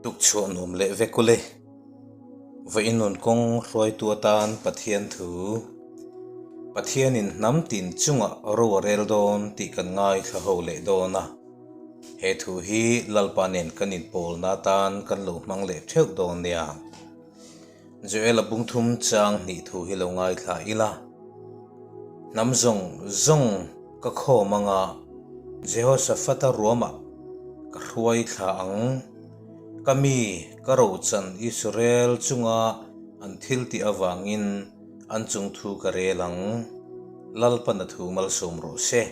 Tukchhuah nuam leh vek ule. Vawiin nun kawng hruaitu atan Pathian thu, Pathianin hnam tin chungah ro a rel dawn tih kan ngaithla ho leh dawn a. He thu hi Lalpa nen kan inpawlna atan kan lo hmang leh theuh dawn nia. Joel-a bungthum chang hnih thu hi lo ngaithla ila, Hnam zawng zawng ka khawm anga Jehoshaphat-a ruamah ka hruai thla ang. Ka mi ka rochan Israel chunga an thil tih avangin an chung thu ka rel ang. Lalpan a thu malsawm rawh se.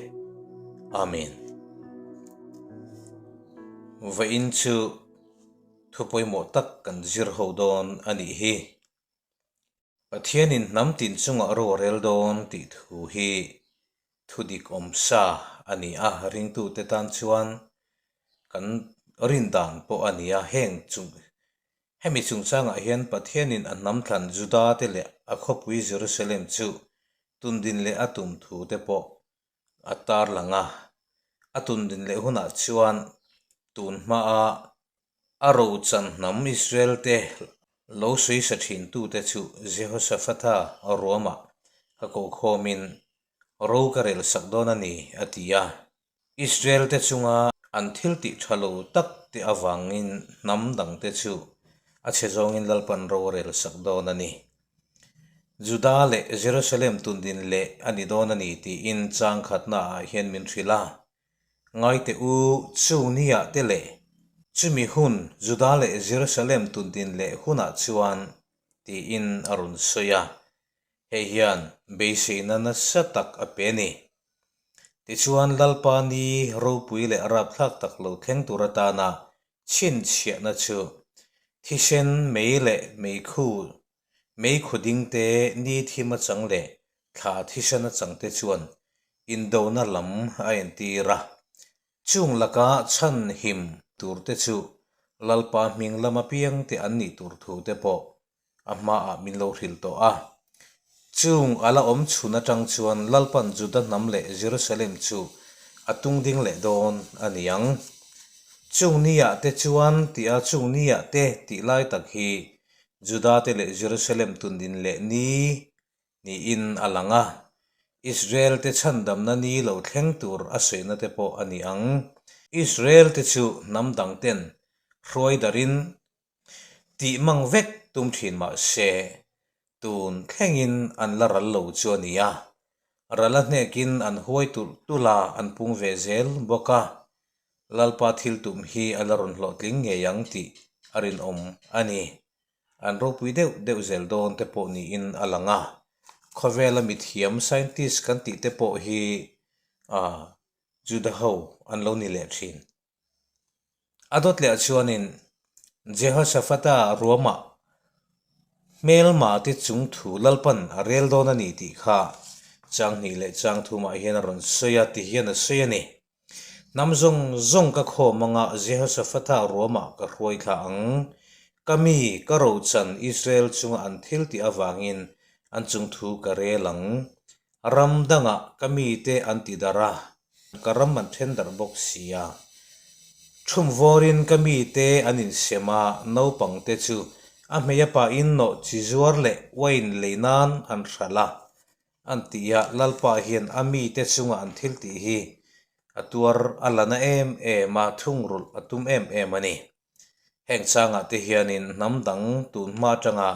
Amen. Vawiin chu thu pawimawh tak kan zir ho dawn a nih hi. Pathianin hnam tin chungah ro a rel dawn tih thu hi thu dik awm sa a ni a, ringtute tan chuan kan rin dan pawh a ni a. Heng chung hemi chungchangah hian Pathianin a hnam thlan Juda te leh a khawpui Jerusalem chu tundin leh a tum thu te pawh a tarlang a, a tundin leh hunah chuan tun hmaa a rochan hnam Israel te lo sawi sa thintute chu Jehoshaphatha ruamah ka kohkhawmin ro ka rel sak dawn a ni, a ti a. Israel te chunga an thil tih tha lo tak te avangin hnam dangte chu a chhe zawngin Lalpan ro a rel sak dawn a ni. Juda leh Jerusalem tundin leh a ni dawn a ni tiin chang khatnaah hian min hrilh a. Ngaite u, chu niah te leh chumi hun Juda leh Jerusalem tundin leh hunah chuan tiin a rawn sawi a. Hei hian beiseina nasa tak a pe a ni. Tichuan Lalpa ni ropui leh rapthlak tak lo thleng tur atana Chhinchhiahna chu thisen mei leh meikhu, meikhu dingte ni thim a chang leh thla thisen a changte chuan indona lam a entir a. Chung laka chhan him turte chu Lalpa hming lam apiangte an nih tur thute pawh a hmaah min lo hrilh tawh a. Chung a la awm chhun atang chuan Lalpan Juda hnam leh Jerusalem chu a tung ding leh dawn a ni ang. Chung niah te chuan tia chung niah te tih lai tak hi Juda te leh Jerusalem tundin leh ni niin a lang a. Israel te chhandamna ni lo thleng tur a sawina te pawh a ni ang. Israel te chu hnam dang ten hruai darin Tih mang vek tum thin mah se, tun thlengin an la ral lo chu a ni a. Ral a hnekin an huai tulh tulh a, an pung ve zel bawk a. Lalpa thil tum hi a la rawn hlawhtling ngei ang tih a rinawm a ni. An ropui deuh deuh zel dawn te pawh niin a lang a. Khawvela mithiam scientist kan tih te pawh hi Juda ho an lo ni leh thin. A dawt leh chuanin Jehoshaphat-a ruamah hmelma te chung thu Lalpan a rel dawn a ni tih kha chang hnih leh chang thumah hian a rawn sawi a ti hian a sawi a ni. Hnam zawng zawng ka khawm anga Jehoshaphat-a ruamah ka hruai thla ang. Ka mi, ka rochan Israel chunga an thil tih avangin an chung thu ka rel ang. Ram dangah ka mite an ti darh a. Ka ram an then darh bawk si a. Thum vawrin ka mite an insem a, naupangte chu a hmei a pahin nawh chi zuar leh wine lei nan an hralh a, an ti a, Lalpa hian a mite chunga an thil tih hi a tuar a la na em em a, thungrulh a tum em em a ni. Heng changah te hianin hnam dang tun hma atanga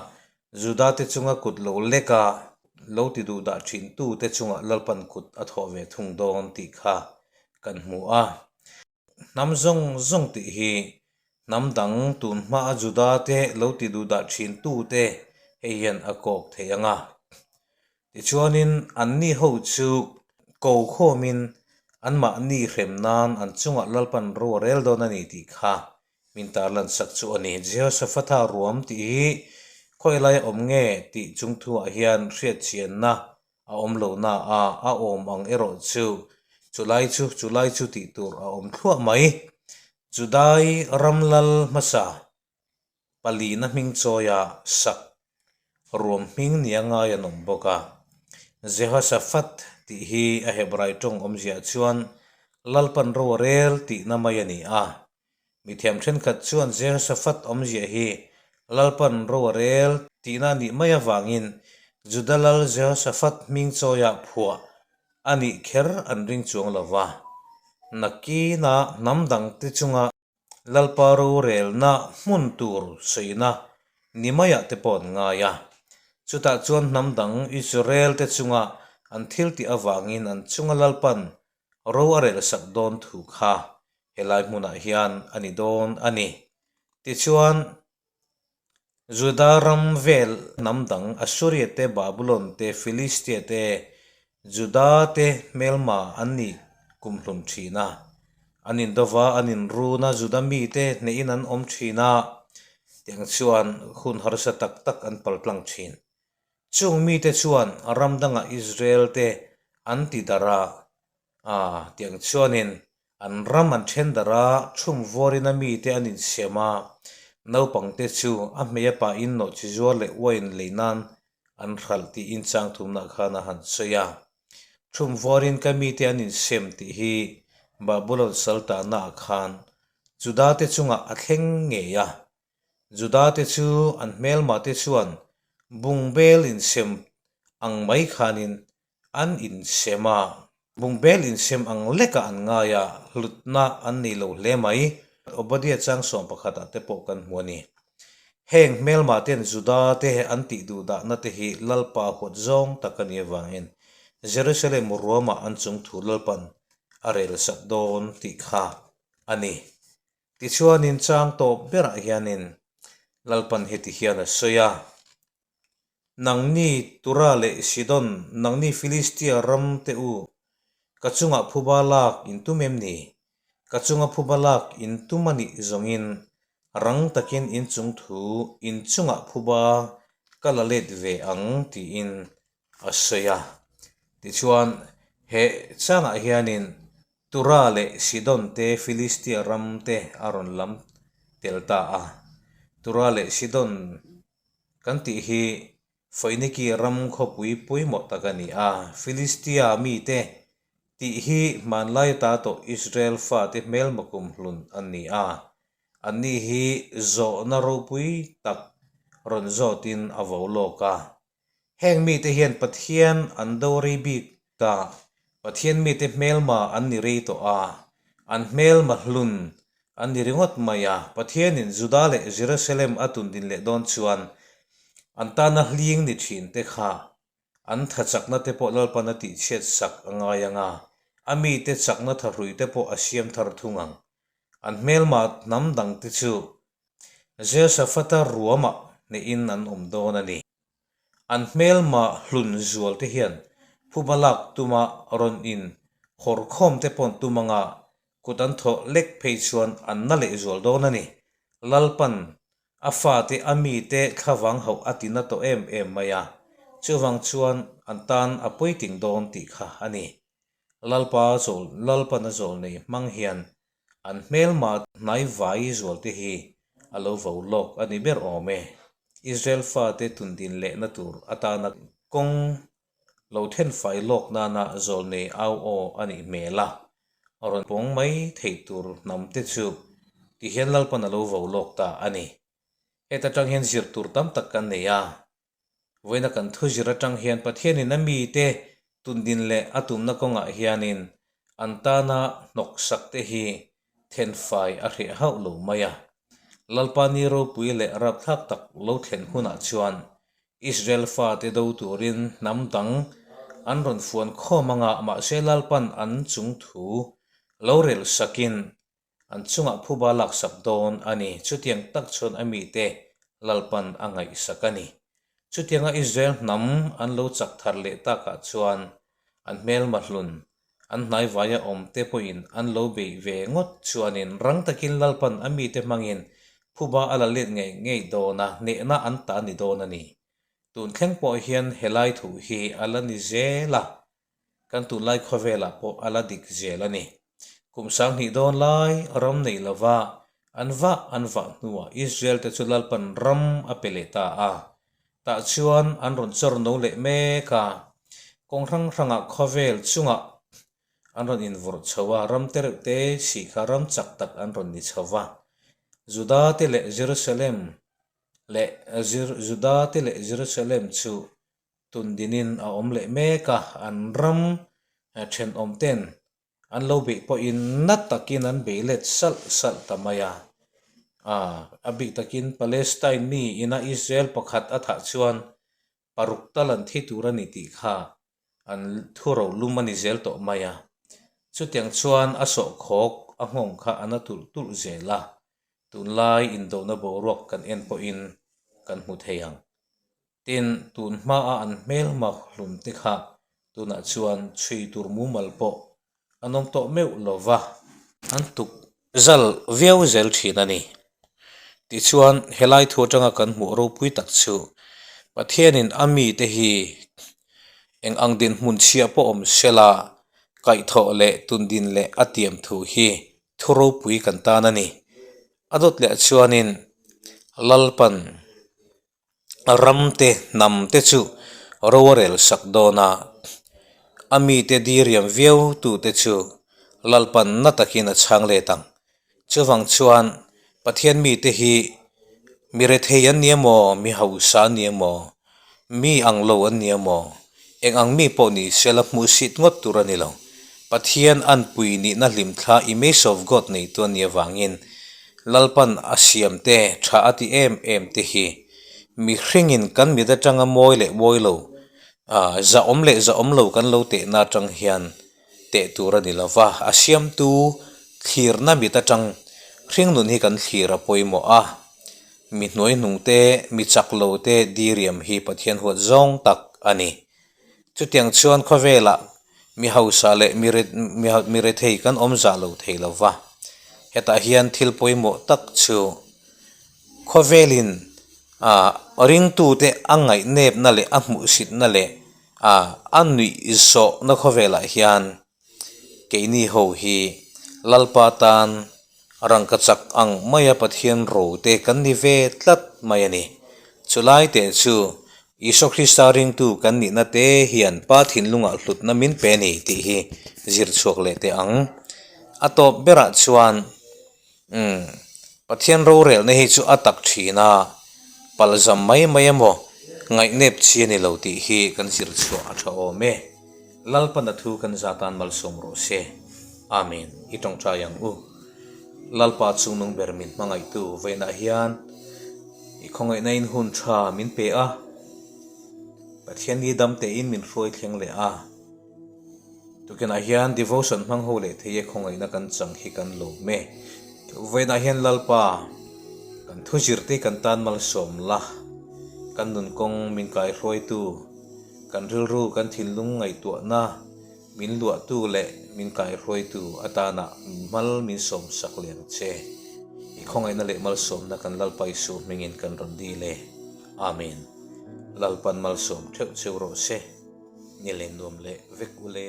Juda te chunga kut lo lek a, lo ti duh dah thin tu te chungah Lalpan kut a thawh ve thung dawn tih kha kan hmu a. Hnam zawng zawng tih hi hnam dang tun hma a Juda te lo ti duh dah thin tu te hei hian a kawk thei ang a. Tichuanin anni ho chu ko khawmin anmahni hrem nan an chungah Lalpan ro a rel dawn a ni tih kha min tarlan sak chu a ni. Jehoshaphatha ruam tih hi khawi laia awm nge tih chung thuah hian hriatchianna a awm lo na a, a awm ang erawh chu chulai chu chulai chu tih tur a awm thluah mai. Judai ram lal hmasa palina hming chawia sak ruam hming nia ngai an awm bawk a. Jehoshaphat tih hi a Hebrai tawng awmziah chuan Lalpan ro a rel tihna mai a ni a. Mithiam thenkhat chuan Jehoshaphat awmzia hi Lalpan ro a rel tihna a nih mai avangin Juda lal Jehoshaphat hming chawiah phuah a nih kher an ring chuang lo va. Nakinah hnam dangte chunga Lalpa rorelna hmun tur sawina ni maiah te pawh an ngai a. Chutah chuan hnam dang Israel te chunga an thil tih avangin an chunga Lalpan ro a relsak dawn thu kha helai hmunah hian a ni dawn a ni. Tichuan, Juda ram vel hnam dang Assuria te, Babulon te, Filistia te, Juda te hmelma an nih kumhlun thin a. An indova, an inrun a, Juda mite hnehin an awm thin a, tiang chuan hun harsa tak tak an paltlang thin. Chung mite chuan ram dangah Israel te an ti darh a, A, tiang chuanin an ram an then darh a, chhum vuarin a mite an insiam a, naupangte chu a hmei a pahin nawhchi zuar leh uain lei nan an hralh tiin chang thumnah khan a han sawi a. Chhum vuarin ka mite an insiam tih hi Babulon saltahnaah khan Judate chungah a thleng ngei a. Judate chu an hmelmate chuan bungbel insem ang mai khanin An insem a, bungbel insem ang lekah an ngai a, hlutna an nei lo hle mai. Obadiah chang 11 ah te pawh kan hmu a ni. Heng hmelmah ten Juda te an tih duh dahna te hi Lalpa huat zawng tak a nih avangin Jerusalem ruamah an chung thu Lalpan a rel sak dawn tih kha a ni. Tichuanin chang tawp berah hianin Lalpan heti hian a sawi a. Nangni Tura leh Sidon, nangni Filistia ram te u, ka chungah phuba lak in tum em ni? Ka chunga phuba lak in tum a nih zawngin rang takin in chung thu in chungah phuba ka la let ve ang tiin a sawi a. Tichuan, he changah hianin Tura leh Sidon te Filistia ram te a rawn lam tel ta a. Tura leh Sidon Kan tih hi Foiniki ram khawpui pawimawh tak a ni a, Filistia mite tih hi hmanlai ata tawh Israel fate hmelma kumhlun an ni a, anni hi zawhna ropui tak rawn zawtin a vo lawk a. Heng mite hian Pathian an do rei bik ta, Pathian mite hmelma an ni rei tawh a, an hmelma hlun An ni ringawt mai a, Pathianin Juda leh Jerusalem a tundin leh dawn chuan an tana hling ni thin te kha an tha chakna te pawh Lalpan a tihchhiat sak a ngai ang a, a mite chakna thahrui te pawh a siam thar thung ang. An hmelma hnam dang te chu Jehoshaphat-a ruamah hnehin an awm dawn a ni. An hmelma hlun zual te hian phuba lak tuma rawn in hawr khawm te paw'n tum anga kut an thawh lek phei chuan an na leh zual dawn a ni. Lalpan a fate a mite thlavang hauh a ti na tawh em em mai a, chuvang chuan an tan a puiting dawn tih kha a ni. Lalpa zawl Lalpan a zawl nei hmang hian an hmelma hnai vai zual te hi a lo vo lawk a ni ber awm e. Israel fate tundin lehna tur atana kawng lo thenfai lawk nana zawlnei au aw a nih hmel a, rawn pawng mai theih tur hnam te chu tihian Lalpan a lo vo lawk ta a ni. Heta tang hian zir tur tam tak kan nei a, vawiina kan thu zir atang hian Pathianin a mite tundin leh a tumna kawngah hianin an tana hnawksak te hi thenfai a hreh hauh lo mai a. Lalpa ni ropui leh rapthlak tak lo thlen hunah chuan Israel fate do turin hnam dang an rawn fuan khawm anga mahse Lalpan an chung thu lo rel sakin an chungah phuba laksak dawn a ni. Chutiang tak chuan a mite Lalpan a ngaihsak a ni. Chutianga Israel hnam an lo chak thar leh takah chuan an hmelma hlun An hnaivaia awmte pawhin an lo beih ve ngawt chuanin rang takin Lalpan a mite hmangin phuba a la let ngei ngei dawn a, hnehna an ta ni dawn a ni. Tun thleng pawh hian helai thu hi a la ni zel a, kan tunlai khawvelah pawh a la dik zel a ni. Kum 2000 dawn lai ram nei lova an vah an vah hnuah Israel te chu Lalpan ram a pe leh ta a, Tah chuan an rawn chawr no leh mek a, kawng hrang hrangah khawvel chungah an rawn invawrh chho a, ram te reuh te si kha ram chak tak an rawn ni chho va. Juda te leh Jerusalem leh Juda te leh Jerusalem chu tundinin a awm leh mek a, an ram thenawm ten an lo beih pawhin na takin an bei let salh salh ta mai a. A bik takin Palestine mi ina Israel pakhat a thah chuan paruk tal an thi tur a ni tih kha an thu ro lum a ni zel tawh mai a. Chutiang chuan a sawhkhawk a nghawng kha a na tulh tulh zel a, tunlai indona boruak kan en pawhin kan hmu thei ang. Tin, tun hmaa an hmelma hlum te kha tunah chuan chhui tur mumal pawh an awm tawh meuh lo va, an tuk zal viau zel thin a ni. Tichuan, helai thu atanga kan hmuh ropui tak chu Pathianin a mite hi eng ang dinhmun chhia pawh awm sela kaihthawh leh tundin leh a tiam thu hi thu ropui kan tan a ni. A dawt leh chuanin Lalpan ram te hnam te chu ro a rel sak dawn a, a mite diriam viau tu te chu Lalpan na takin a chhang let ang. Chuvang chuan Pathian mite hi mi rethei an ni emaw, mi hausa an ni emaw, mi ang lo an ni emaw, eng ang mi pawh ni se la hmuhsit ngawt tur a ni lo. Pathian anpui nihna hlimthla image of God neitu an nih avangin Lalpan a siam te tha a ti em em te hi mihringin kan mit atanga mawi leh mawi lo, zahawm leh zahawm lo kan lo tehna atang hian teh tur a ni lo va, a siamtu thlirna mit atang hringnun hi kan thlir a pawimawh a, mi hnuaihnung te, mi chak lo te diriam hi Pathian huat zawng tak a ni. Chutiang chuan khawvelah mi hausa leh mi rethei kan awm zah lo thei lo va, hetah hian thil pawimawh tak chu khawvelin ringtute a ngaihnepna leh a hmuhsitna leh a nuihzawhna khawvelah hian keini ho hi Lalpa tan rangka chak ang maia Pathian rote kan ni ve tlat mai a ni. Chulai teh chu Isua Krista ringtu kan nihna te hian Pa thinlungah hlutna min pe ni tih hi zir chhuak leh teh ang. A tawp berah chuan umm Pathian rorelna hi chu a tak thin a, palzam mai mai emaw ngaihnep chi a ni lo tih hi kan zir chhuah a tha awm e. Lalpana thu kan zatan malsawm rawh se. Amen. I tawngtai ang u. Lalpa chungnung ber min hmangaihtu vawiinah hian i khawngaihna in hun tha min pe a, Pathian ni dam tein min hruai thleng leh a. Tukinah hian devotion hmang ho leh thei e khawngaihna kan chang hi kan lawm e. Vawiinah hian Lalpa kan thu zirte kan tan malsawm la, kan nun kawng min kaihruaitu, kan rilru kan thinlung ngaihtuahna, Min luahtu leh min kaihruaitu atana mal min sawmsak leh ang che. I khawngaihna leh malsawmna kan Lalpa Isua hmingin kan rawn dil e. Amen. Lalpan malsawm theuh cheu rawh se. Ni leh nuam leh vek u le.